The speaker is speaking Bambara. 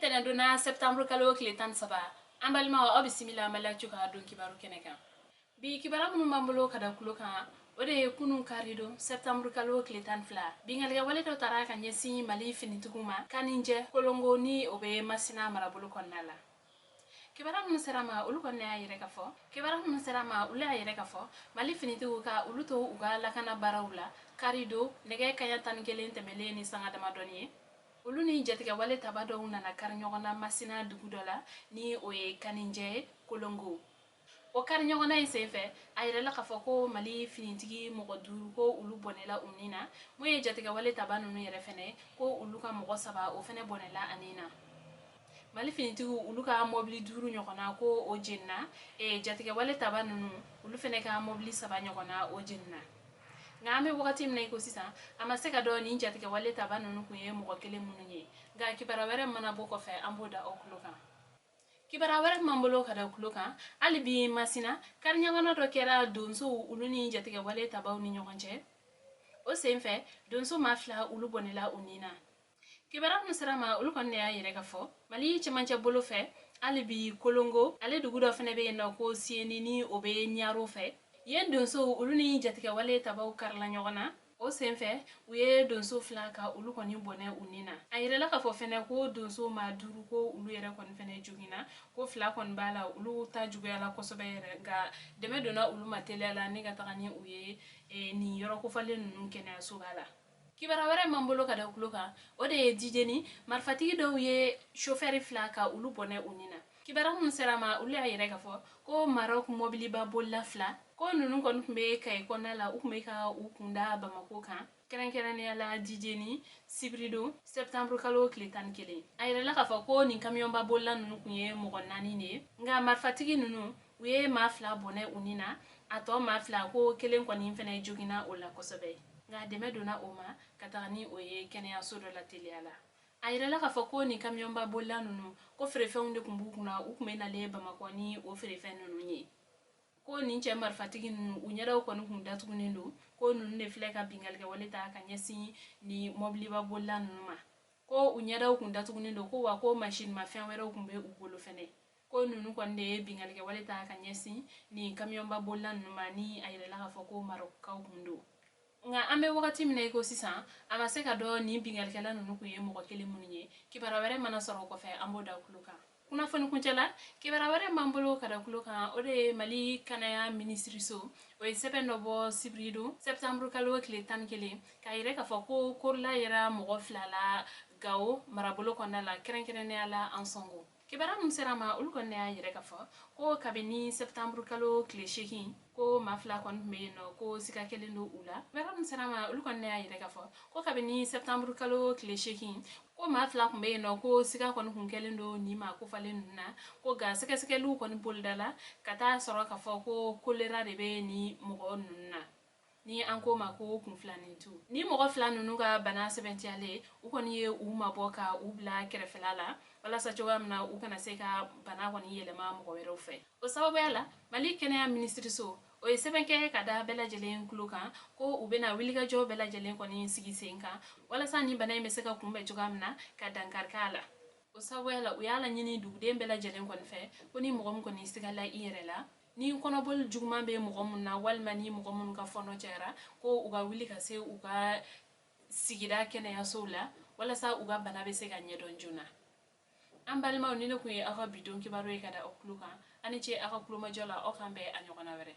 Tɛnɛndonna septembre kalo tile 13, an balimaw, aw bisimila Mali Actu ka don kibaru kɛnɛ kan. Bi kibaru minnu b'an bolo ka da kulo kan, o de ye kunun karidon septembre kalo tile 12, binkannikɛwale dɔ tara ka ɲɛsin Mali finitigiw ma Kaninjɛ Kolongo, ni o bɛ Masina marabolo kɔnɔna la. Kibaruya minnu sera ma, olu kɔni y'a yɛrɛ ka fɔ, kibaruya minnu sera ma, olu y'a yɛrɛ ka fɔ Mali finitigiw ka olu to u ka lakana baaraw la karidon nɛgɛ kaɲa 11 tɛmɛlen ni sanga damadɔni ye, olu ni jatigɛwale taba dɔw nana kari ɲɔgɔn na Masina dugu dɔ la, ni o ye Kaninjɛ ye Kolongo. O kari ɲɔgɔnna in senfɛ, a yirala k'a fɔ ko Mali finitigi mɔgɔ 5, ko olu bɔnɛla u ni na. Mun ye jatigɛwale taba ninnu yɛrɛ fɛnɛ, ko olu ka mɔgɔ 3, o fɛnɛ bɔnɛla a ni na. Mali finitigiw olu ka mɔbili 5 ɲɔgɔnna, ko o jenina. Jatigɛwale taba ninnu, olu fɛnɛ ka mɔbili 3 ɲɔgɔnna, o jenina. Nka an bɛ wagati min na i ko sisan, a ma se ka dɔn nin jatigɛwale taba ninnu kun ye mɔgɔ kelen minnu ye. Nka kibaruya wɛrɛ mana bɔ kɔfɛ, an b'o da aw tulo kan. Kibaruya wɛrɛ min b'an bolo ka da tulo kan hali bi, Masina kari ɲɔgɔnna dɔ kɛra donsow olu ni jatigɛwale tabaw ni ɲɔgɔn cɛ. O senfɛ, donso maa 2, olu bɔnɛla u ni na. Kibaruya min sera ma, olu kɔni de y'a yɛrɛ ka fɔ Mali cɛmancɛ bolo fɛ hali bi Kolongo, ale dugu dɔ fɛnɛ bɛ yen nɔ ko Siyeni, ni o bɛ Ɲaro fɛ. Yen donsow olu ni jatigɛwale tabaw karila ɲɔgɔn na. O senfɛ, u ye donso 2 ka olu kɔni bɔnɛ u ni na. A yirala k'a fɔ fɛnɛ ko donso maa 5, ko olu yɛrɛ kɔni fɛnɛ joginna, ko 2 kɔni b'a la, olu ta juguyala kosɛbɛ yɛrɛ, nka dɛmɛ donna olu ma teliya la ni ka taga ni u ye nin yɔrɔ kofɔlen ninnu kɛnɛyasoba la. Kibaruya wɛrɛ m'an bolo ka da kulo kan, o de ye Dijeni marifatigi dɔw ye sofɛri 2 ka olu bɔnɛ u ni na. Kibaruya minnu sera ma, olu y'a yɛrɛ ka fɔ ko Maroc mɔbiliba bolila 2, ko ninnu kɔni tun bɛ Kayi kɔnɔna la, u tun bɛ ka u kunda Bamako kan, kɛrɛnkɛrɛnnenya la Dijeni, sibiridon septembre kalo tile 11. A yirala k'a fɔ ko nin kamiyɔnba bolila ninnu tun ye mɔgɔ 4 de ye, nka marifatigi ninnu, u ye maa 2 bɔnɛ u ni na. A tɔ maa 2, ko kelen kɔni fɛnɛ joginna o la kosɛbɛ, nka dɛmɛ donna o ma ka taga ni o ye kɛnɛyaso dɔ la teliya la. A yirala k'a fɔ ko nin kamiyɔnba bolila ninnu, ko feerefɛnw de tun b'u kunna, u tun bɛ nalen Bamakɔ ni o feerefɛn ninnu ye. Ko nin cɛ marifatigi ninnu, u ɲɛdaw kɔni kun datugunen don. Ko ninnu de filɛ ka binkannikɛwale ta ka ɲɛsin ni mɔbiliba bolila ninnu ma. Ko u ɲɛdaw kun datugunen don, ko wa ko masinimafɛn wɛrɛw kun bɛ u bolo fɛnɛ. Ko ninnu kɔni de ye binkannikɛwale ta ka ɲɛsin nin kamiyɔnba bolila ninnu ma, ni a yirala k'a fɔ ko Marɔkukaw kun don. Nka an bɛ wagati min na i ko sisan, a ma se ka dɔn nin binkannikɛla ninnu kun ye mɔgɔ kelen minnu ye. Kibaruya wɛrɛ mana sɔrɔ o kɔfɛ, an b'o da kulo kan kunnafoni kuncɛ la. Kibaruya wɛrɛ m'an bolo ka da kulo kan, o de ye Mali kɛnɛya minisiriso, o ye sɛbɛn dɔ bɔ sibiridon septembre kalo tile 11, k'a yɛrɛ k'a fɔ ko korila yɛrɛ mɔgɔ 2 la Gawo marabolo kɔnɔna la, kɛrɛnkɛrɛnnenya la Ansɔngo. Kibaruya min sera ma, olu kɔni y'a yɛrɛ ka fɔ ko kabini septembre kalo tile 8, ko maa 2 kɔni tun bɛ yen nɔ, ko siga kelen don u la. Kibaruya min sera ma, olu kɔni y'a yɛrɛ ka fɔ ko kabini septembre kalo tile 8, ko maa 2 tun bɛ yen nɔ, ko siga kɔni kun kɛlen don nin maa kofalen ninnu na. Ko nka sɛgɛsɛgɛliw kɔni bolodala ka taa sɔrɔ k'a fɔ ko kolera de bɛ nin mɔgɔ ninnu na, ni an ko ma ko kunfilanintu. Ni mɔgɔ 2 ninnu ka bana sɛbɛntiyalen, u kɔni ye u mabɔ ka u bila kɛrɛfɛla la, walasa cogoya min na u kana se ka bana kɔni yɛlɛma mɔgɔ wɛrɛw fɛ. O sababuya la, Mali kɛnɛya minisiriso, o ye sɛbɛn kɛ ka da bɛɛ lajɛlen tulo kan ko u bɛna wulikajɔ bɛɛ lajɛlen kɔni sigi sen kan, walasa ni bana in bɛ se ka kunbɛn cogoya min na ka dankari k'a la. O sababuya la, u y'a laɲini duguden bɛɛ lajɛlen kɔni fɛ ko ni mɔgɔ min kɔni sigala i yɛrɛ la, ni kɔnɔboli juguman bɛ mɔgɔ min na, walima ni mɔgɔ minnu ka fɔnɔ cayara, ko u ka wuli ka se u ka sigida kɛnɛyasow la, walasa u ka bana bɛ se ka ɲɛdɔn joona. An balimaw, ni ne kun ye aw ka bi don kibaru ye ka da aw tulo kan. Aw ni ce aw ka kulomajɔ la. Aw k'an bɛn a ɲɔgɔnna wɛrɛ.